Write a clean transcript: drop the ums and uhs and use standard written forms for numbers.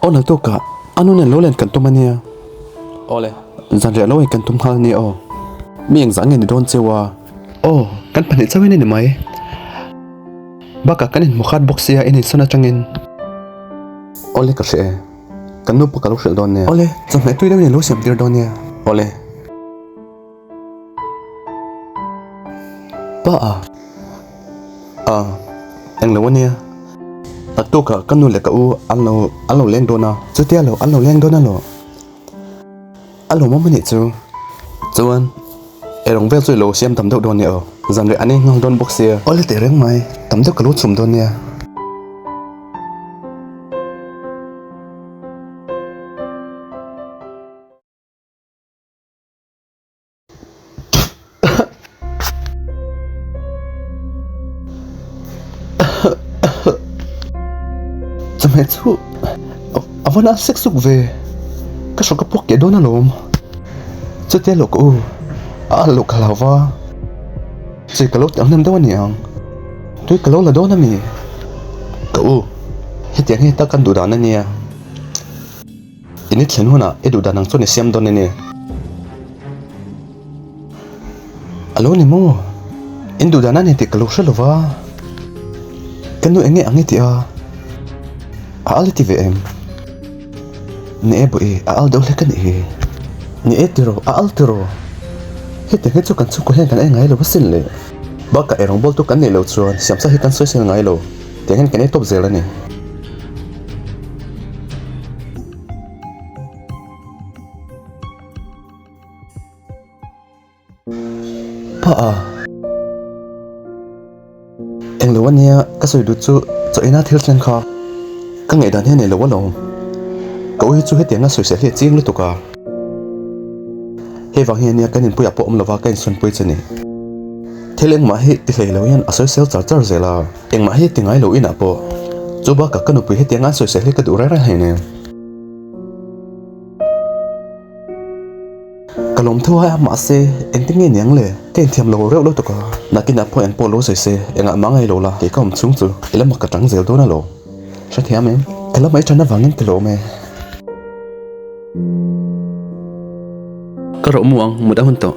Aw naktukah a nu nen lo len kan tum a nia. Awle, zanriah lo ei kan tum nghal a nia aw. Mi engzah nge ni dawn cheu a? Aw, kan pahnih chauhin a ni mai. Bakah kan inhmu khat bawk sia in insawn atangin. Awle ka hre e, kan nu pawh ka lo hrilh dawn nia. Awle, chawhmeh tui deuhin i lo siam tir dawn nia. Awle. Pa a, a, englo a nia. Naktukah ka nu leh ka u an lo an lo leng dawn a. Chutia lo an lo leng dawn a lo. A lawmawm a nih chu. Chuan erawng vel chu i lo siam tam deuh dawn nia aw. Zanriah an ei nghal dawn bawk sia. Awle teh reng mai, tam deuh ka lo chhum dawn nia. Chawhmeh chu a va nal sek suk ve, ka hrawk a puak keh dawn alawm, chutia lo ka u a alh loh ka hlau va, chei ka lo ti ang hnem deuh a ni ang, tui ka lo la dawn a mi? Ka u, hetiang hi heta kan duh dan a nia. I ni thlen hunah i duh dan ang chuan i siam dawn a ni. A lo ni maw? In duh dan a ni tih ka lo hre lo va. Ka nu eng nge ang i tih a? A al i ti ve em? Ni e bawi, a al deuh hlek a nih hi. Ni e tiraw, a al tiraw? Hetiang hi chu kan chhungkaw hian kan ei ngai lo asin le. Bakah ei rawngbawltu kan neih loh chuan siamsa hi kan sawisel ngai lo. Tiang hian kan ei tawp zel a ni. Pa a. Englo a nia ka sawi duh chu chaw ina thil thleng kha ka ngaihdan hian nei lo alawm. Ka u hi chu hetianga sawisel hi a ching lutuk a. Hei vang hi ania kan inpuiah pawh awm lova ka insawnpui che ni. Thil engmah hi ti hlei lo hian a sawisel char char zel a. Engmah hi ti ngai lo inah pawh chu bakah ka nupui hetianga an sawisel hi ka duh reng reng hei nen. Ka lawm tho a mahse engtin nge niang le ka inthiam lo reuh lo tuk a. Nakinah pawh engpawh lo sawi se engah mah ngai lo la kei ka awm chhung chu i lamah ka tang zel dawn alawm. Hrethiam em? Ka lamah i tan avangin ka lawm e. Ka rawh mu ang mut a hun tawh.